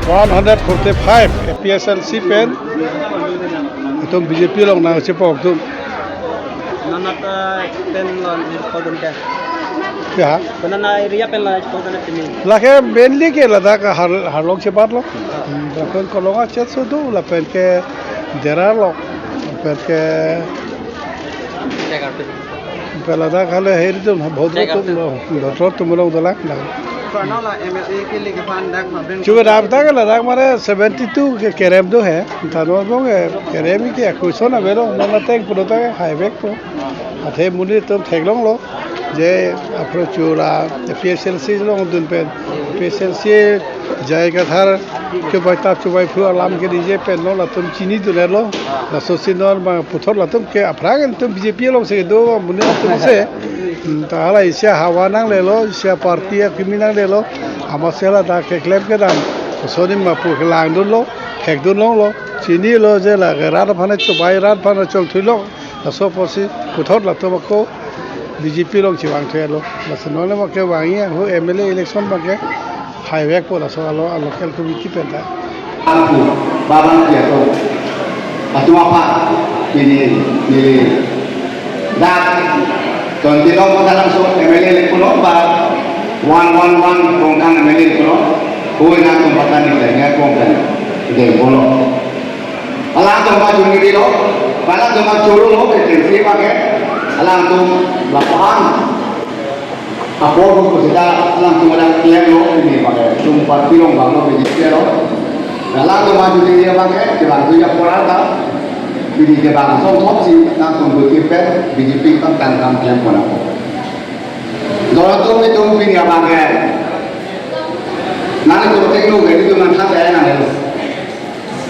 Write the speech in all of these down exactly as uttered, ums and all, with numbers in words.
One hundred forty-five A P H L C pen itum B J P along nangchepok atum. Nana ta pen lo ni podun ke. Ya. Nana area pen lo podun ke ni. Lake mainly ke ladak har harlong chebat lo. Hmm, lapen kolonga chet sudu lapen ke Dera lo. Lapen ke Jaga pe. Pelada kale heri tum, bhodro tum lo, bhodro tum lo dolang. Karna la M L A ke leke pan dak ma ben. Chuba dap ta ke ladak mane seventy-two ke kerem do he. Tano bong ke kerem ke question avelo, mana teng pulo ta ke hai bek po. Athe monit atum theklong lo. Je apro chula A P H L C along dun pen. A P H L C J I Kathar chubai tap chubai phu alam ke nije pen lo latum chinidun lo. Laso si non ma puthot latum ke aphrang atum B J P along si do monit atum si. Hmm, ta hala isi ahavar nanglelo, isi aparty akimi nanglelo. Amat si hala dak keklem kedam. Soni ma pu kelangdun lo, thekdun longlo. Chinilo je la ke rat aphan chubai rat aphan chongthui lo. Laso apotsi puthot latum ako B J P along chevangthu lo. Laso non le ma kevangji ahut M L A election ma ke hai vek po laso alo, alo local committee pen ta. Aku, babang pi atum. Atum aphan, pini, neli. Dak, tonti long ko dalam so M L A le kuno ba, one one one kongkang M L A kuno. Koi na tum patan ni kongkang. Deng kuno. Alangtum ma chunri lo, alangtum ma churu lo, ke tensi pakai, alangtum lapangan. Apor ko sida alangtum ada klem lo, ini pakai, tum parti long bang lo, B J P lo. Alangtum ma chunri pakai, jalan tu ya porata, ini jalan song thok si, alangtum buti pet, B J P kan tangkam klem pon ako. Dolo tu itu pini apa ke? Nani tu teknologi itu nang kata ya nang.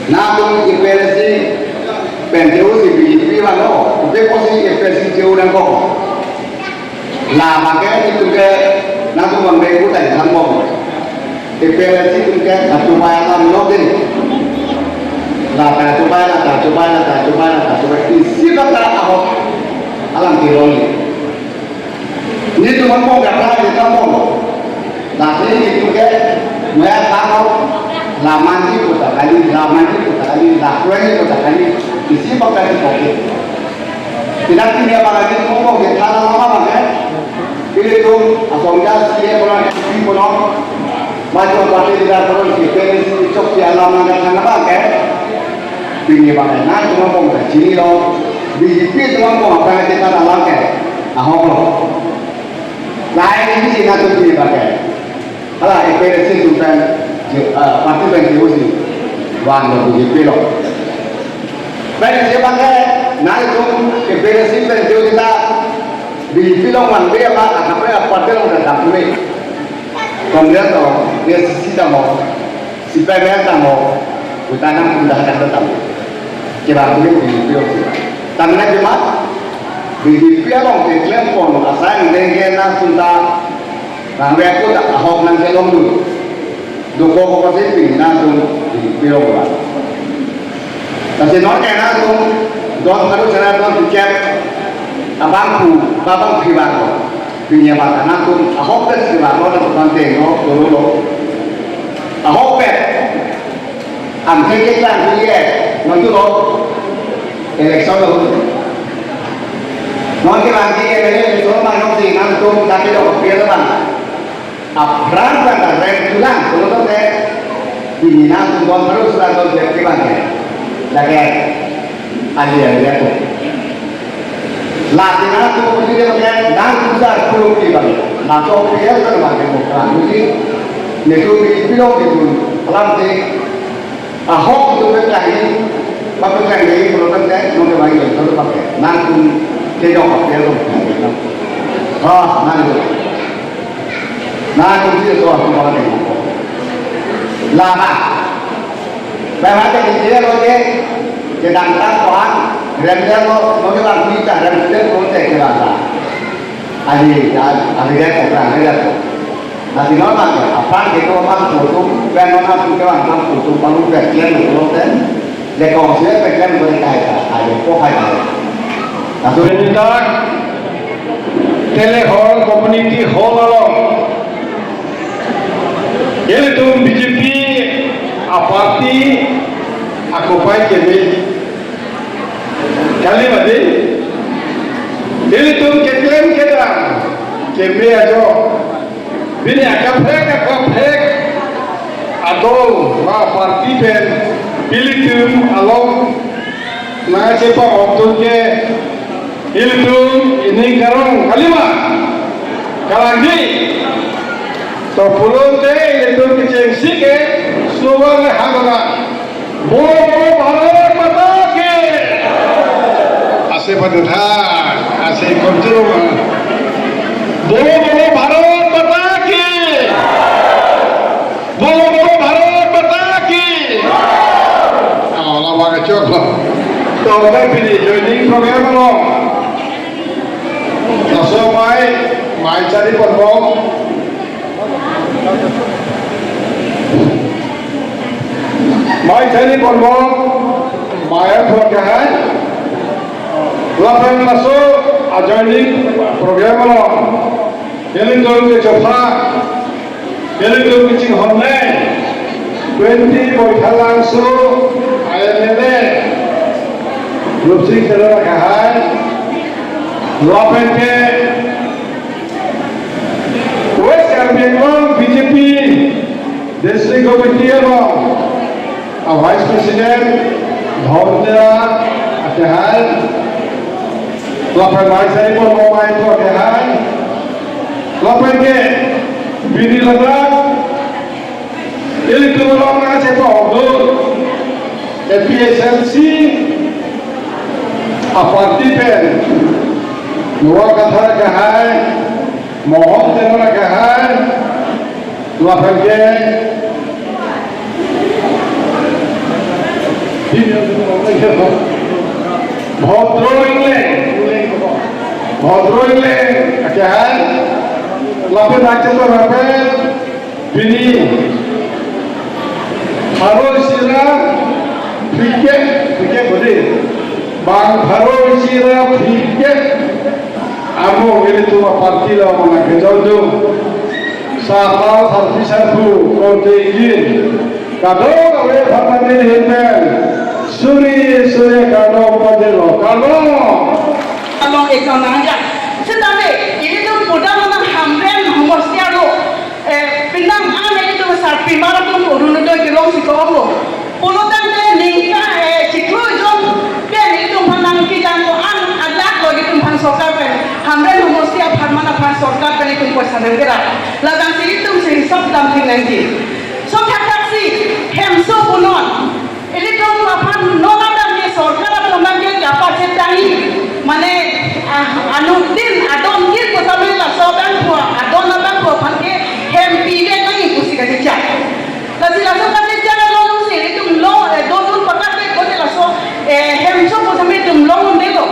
Nangtum A P H L C pen cheu si B J P vanglo, kopi apotsi A P H L C cheu nangkok. La pakai itum ke nangtum bang bengku tai thangbom. A P H L C itum ke kachubai alam lo din. La kachubai, la kachubai, la kachubai, la kachubai. Isi bakal ahok alam tiroli. Netum aphan bong gata netum bong. Lasi netum ke maya thang lo, la manji kota kali, la manji kota kali, la kruenji kota kali, isi bakal si kopi. Tidak punya bagani bong bong ke thana lama pakai. Pilitum asong jas ye kono M P kono. Maju parti tidak kono si pele si chok si alam nang thana pakai. Pini pakai na cuma bong ke chini lo. B J P cuma bong apa yang kita dalam ke. Ahok lo. Lain ini sih natu pini pakai. Hala A P H L C atum pen, je, ah, parti pen cheu si vanglo B J P lo. Pen si pakai, nangtum A P H L C pen cheu kita B J P lo vangve apa, akape aparty lo datang kami. Congress lo, A I C C tamo, C P I M tamo, utang nangtum dah datang tamo. Kira kami B J P lo si. Tangna cuma, B J P along keklem pon asai dengke nangtum ta Rang rek ko ta ahok nangkelongdun. Dokok ko si pini nangtum di pirong ba. Lasi non ke nangtum don baru sana don tiket abang ku babang pibar ko. Pini abang nangtum ahok pen pibar ko nangtum teng lo dolo lo. Ahok pen. Anke ke tang tu ye, nontu lo, election lo. Non ke bang ke election ma non si nangtum tapi lo kepir bang. Aphrang bang rem tulang, kalau tu te, ini nangtum bom terus lah kalau dia ke bang ke. Lagi, ali ali aku. Latina tu putih dia pakai, nang kusar puluh di bang. Masuk dia kan bang ke bukan. Jadi, netu di pilok itu, pelan ti, ahok itu berkelahi, berkelahi, kalau kan saya, mau ke bang, itu pakai. Nang tu, dia jawab dia tu. Ah, nang tu. Nang tu, dia tu, aku pakai. Lama. Bai ha te kejelo je, kedang ta koan, rem je lo, mo ke bang kui ta, rem je lo te ke bang ta. Ali, ali ke ko bang je lo. Lasi non ma ke, aphrang ke ko bang putum, bai non ma ke bang bang putum, palu bai klem lo te. Le kong si bai klem lo te kai ta, ali ko kai ta. Laso Senator, Tele Hall, Community Hall along. Ilitum B J P Party akopai keme. Kali mati. Ilitum keklem kedam keme ajo. Pini akaprek akaprek adol ba party pen ilitum along nangchepa okdun ke ilitum ining karong kalima. Kalang di. To pulote ilitum kechengsi ke slogan le hagana. Bolo bolo Bharat Mata ki. Ase padutha, ase konchurung. Bolo bolo Bharat Mata ki. Bolo bolo Bharat Mata ki. Ah, lama kechok lo. To, kami pini joining program lo. Laso amei, amei chari ponbom. Amei chari ponbom, amei apor kehai. Lapen laso ajoining program lo. Ilitum kechopha, ilitum kechinghon le, twenty Baithalangso M L A, Rupsing Teron kehai. Lapen ke West Karbi Anglong B J P District Committee along a Vice President Dhorja akehai, lapen Vice President Momo Maito akehai, lapen ke pini ladak ilitum along nangchepa okdun A P H L C a party pen Noah Kathar akehai, Mohon Teron akehai, lapen ke Bhodro Engleng, Bhodro Engleng akehai, lapen nangchetor lapen pini pharo isi ra phlikep, phlikep bodi. Bang pharo isi ra phlikep amo ilitum aparty along nangkejordun. Sarpo sarpi sarpo korte kin. Kadokave aphan neli ahin pen suri suri kardom pajirlo. Kardom. Along ekdom nangja. Setame, ilitum pudam nang Hamren homosti arlo. Eh, pindang an ilitum sarpimar atum Orunodoi kelongsi ko-onglo. Pulo tangte ningkan, eh, chiklo jon pen ilitum aphan nangkejang ko-an alak lo ilitum aphan sorkar pen. Hamren homosti apharman aphan sorkar pen ilitum poisa nangkera. Lajang si ilitum si hisap dam thik nangji. Song thakthak si hemso punon. Ilitum aphan non abang ke sorkar atum abang ke kapachet tangji. Mane, ah, anuttin, adon tin pusitame laso abang pu, adon abang pu aphan ke hem pide tangji pusi kachechak. Lasi laso kachechak along si ilitum long, eh, dodun pakak ke kote laso, eh, hemso pusitame itum long undelo.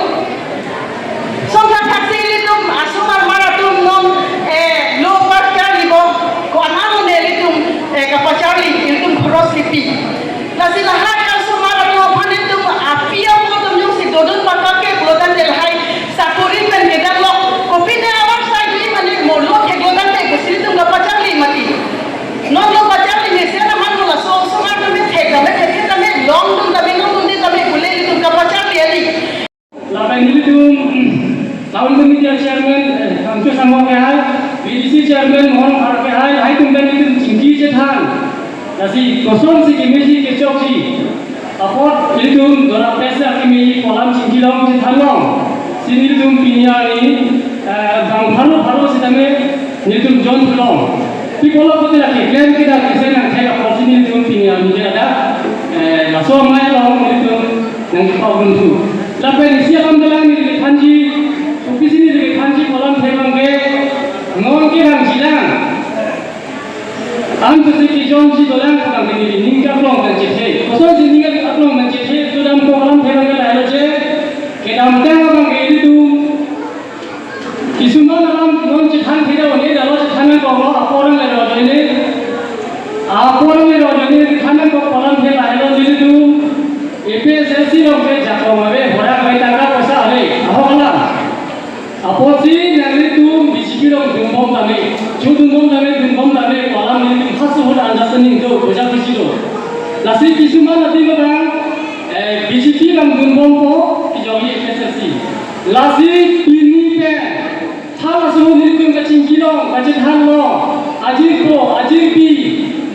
Song thakthak si ilitum asomar mar atum non, eh, lo pacharli bom, ko-an amonit ilitum, eh, kapacharli, ilitum khorosli pi. Lasi lahai asomar atum aphan ilitum api apo atum jongsi dodun pakak ke pulo tangte lahai sakori pen kedamlo. Kopine awar sai dui mane molo theklo tangte pusi ilitum kapacharli mati. Non lo pacharli mesen aman lo laso asomar atum thek tame thek tame longdun tame longdunde tame pule ilitum kapacharli kali. Lapen nelitum Town Committee Chairman, eh, Kangcho Sangho akehai, V D C Chairman Mohon Kar akehai, lahai atum pen nelitum chingki chethan. Lasi kosonsi kemeji kechokji apot nelitum dora pesa kemeji pu alam chingki long chethan long. Si nelitum pini arni, eh, bang pharo pharo sitame nelitum join long. Pi pulo kote lake klem kedam kesen nangthek apotsi nelitum pini arni ke ada, eh, laso amei along nelitum nangkepaklunthu. Lapen isi alam dolang neli kethanji, kopisi neli kethanji pu alamthe abang ke, non ke nangjilang. Ansi kejoinji dolang abang ke neli ning kaklong nangchethe. Kosonsi ning kaklong nangchethe, kedam ko alamthe abang ke lahelo je, kedamtang abang ke ilitum isi non alam non chethan theda one dalo chethan nangkoklo apor angle ro ajoine. Apor angle ro ajoine chethan nangkok pu alamthe lahelo nelitum A P H L C along ke jakong ave, horak ave, tangka poisa ave, ahok alam. Apotsi nanglitum B J P along dunbom tame, chodunbom tame, dunbom tame pu alam nelitum halaso ahut understanding do, bujak bisi do. Lasi kisuman adim abang, eh, B J P abang dunbompo, kejokji A P H L C. Lasi pini pen, halaso ahut nelitum kachingki long, kachethan long, ajirpo, ajirpi,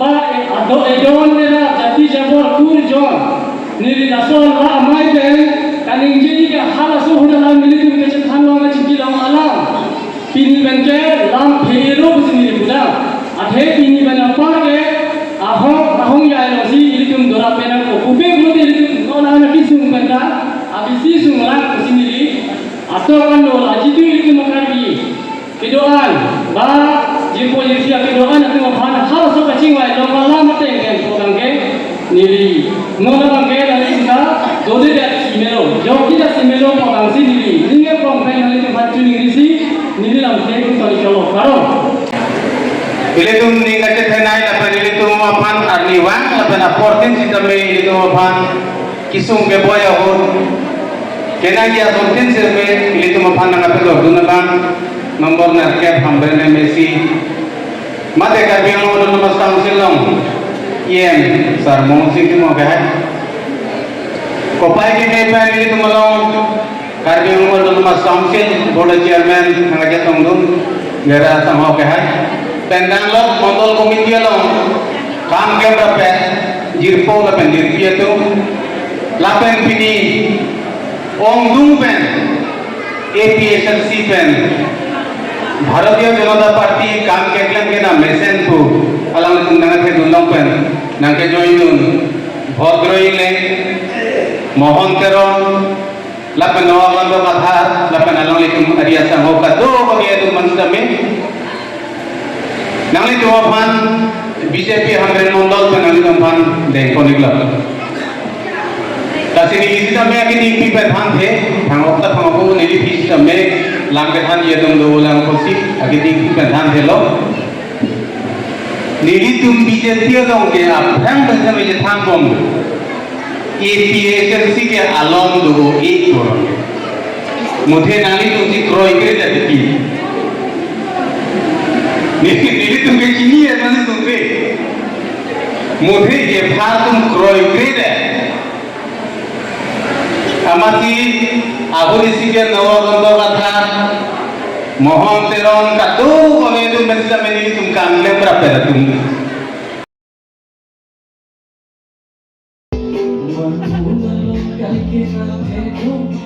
ba, eh, ado, edon, dera, jati, jabor, kur, jon. Neli laso la amei pen, kaningjeji ke halaso ahut alam nelitum kachethan long, kachingki long alam. Pini pen ke lam phero pusi neli pudam. Athe pini pen apar ke ahong, ahong ya lo si ilitum dora pen ako. Pupe pulote ilitum non ana kesung pen ta, abisi sung lang pusi neli ato kan lo ajitu ilitum akarbi kedo-an, ba jirpo jirpi akedo-an atum aphan halaso kachingvai long alam ateng pen potang ke neli non abang ke nangli sita dode det si melo, jokji det si melo potang si neli ning eprong pen nanglitum aphan chuning risi neli lamthe kutali kalo karo. Ilitum ning kachethenei lapen ilitum aphan arnivang lapen aportin sitame ilitum aphan kesung keboi ahut kenangji asontin sirme ilitum aphan nangkapedordun abang nombor nerkep Hamren M A C. Mate Karbi Anglong Autonomous Council along E M Sar Mohan Sing Timung ke hai. Kopai keme pen ilitum along Karbi Anglong Autonomous Council Board Chairman nangkachetongdun Gera Sangho ke hai. Pen danglok Mondol Committee along kam klemrap pen jirpo lapen jirpi atum lapen pini ongdung pen A P H L C pen Bharatiya Janata Party kam keklem kena mesen pu alanglitum nangkethedun long pen nangkejoindun Bhodro Engleng, Mohan Teron, lapen Noah Kanta Kathar, lapen alanglitum ari asangho kadokave atum aphan sitame nanglitum aphan B J P Hamren Mondol pen nanglitum aphan dengpon iklo. Lasi neli sitame akedingpi pen thanthe, thang-ok ta thang-ok neli phi sitame lam kethanji atum do lang pusi akedingpi pen thanthelo. Nelitum B J P along ke aphrang pen sitame chethanbom. A P H L C ke along do ik kor. Muthe nanglitum si kroikre jadi pi. Neli, nelitum ke chini ya nanglitum ke. Muthe ephartum kroikre det. Amatsi ahut isi ke Noah Kanta Kathar, Mohan Teron kadokave atum pen sitame nelitum kam klemrap pen atum.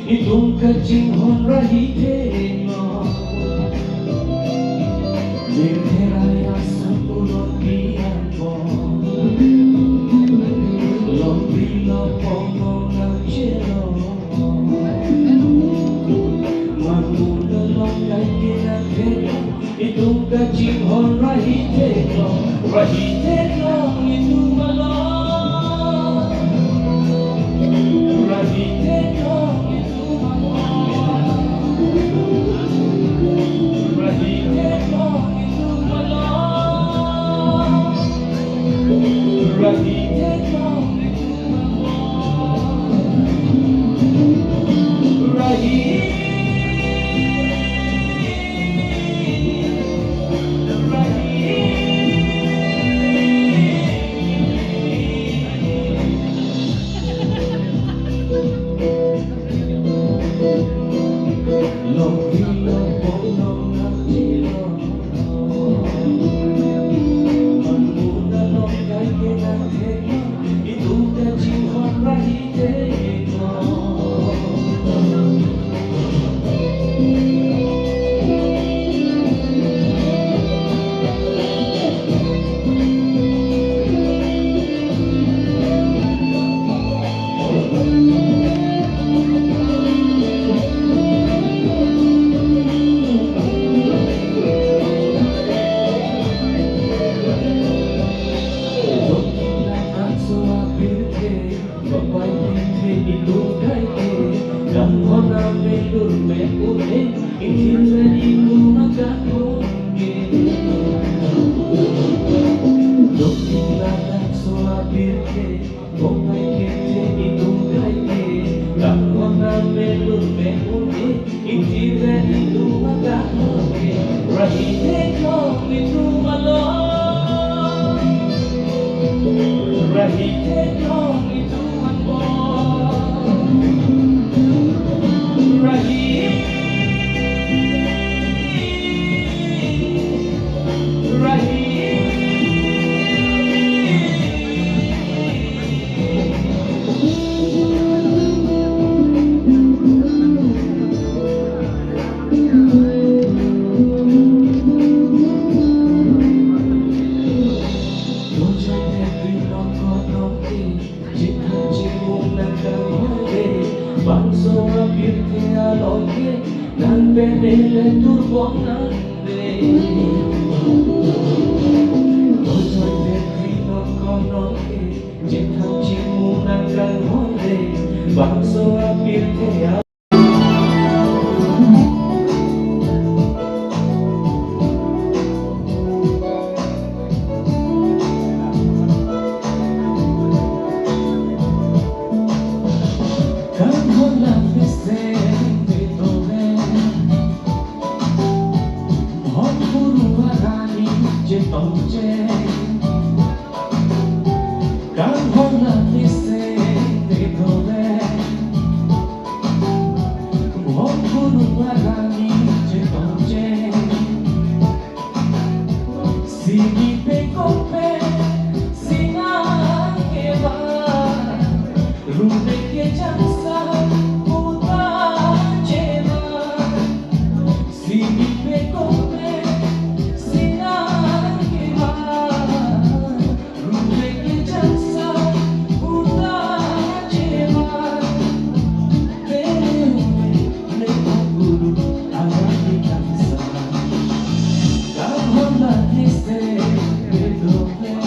Itum kachinghon rahi theklong. Itum kachinghon rahi theklong, rahi theklong itum along. Rahi theklong itum along. Rahi theklong itum along. Rahi theklong itum along. Rahi Chethang chimung nangkanghon de, bangso apirthe along ke, nang pen neli turbong nang de. Ojoi de kri non konon ke, chethang chimung nangkanghon de, bangso apirthe a- Kanghon lang mesen bedover, hon guru arani chetongcheng. Kanghon lang mesen bedover, hon guru arani chetongcheng. Sini pekok pen sinang kevan, rume kejang sa puta chevan. Sini pekok pen sinang kevan, rume kejang sa puta chevan. Tene le guru arani kangsa, kanghon lang mesen bedover.